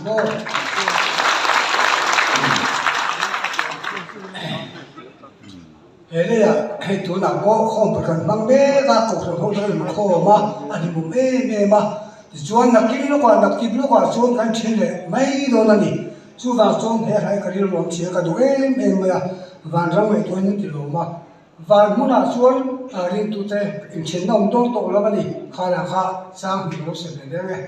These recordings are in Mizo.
ang maw? He leiah hei tunah pawh khawmpui kan hmang mek a, kohhran ho chu a inkhawm a, a hlimawm em em a. Tichuan nakin lawkah naktip lawkah chuan kan then leh mai dawn a ni. Chuvang chuan he hlai ka rilru awm chhia ka duh em em mai a, vanram ngaihtuahin min ti lawm a. Van hmunah chuan ringtute inthenna awm dawn tawh lo a ni, khalah kha chang hnih lo sem leh deng e.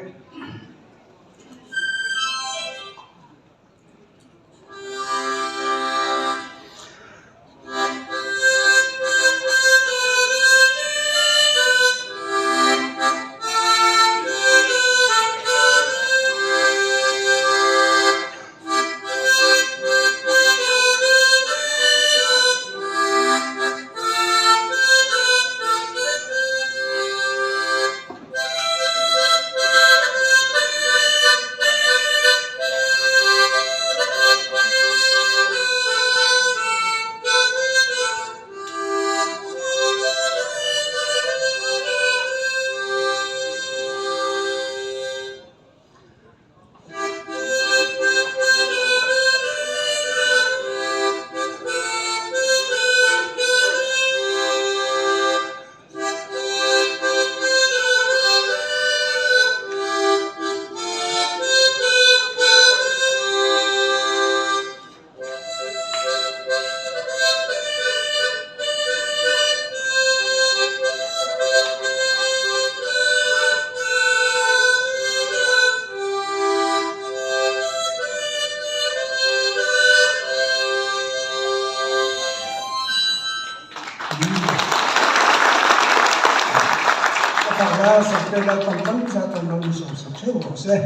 A fak lai a sakte Lalpan tam zat an lo insawmsak theuh rawh se.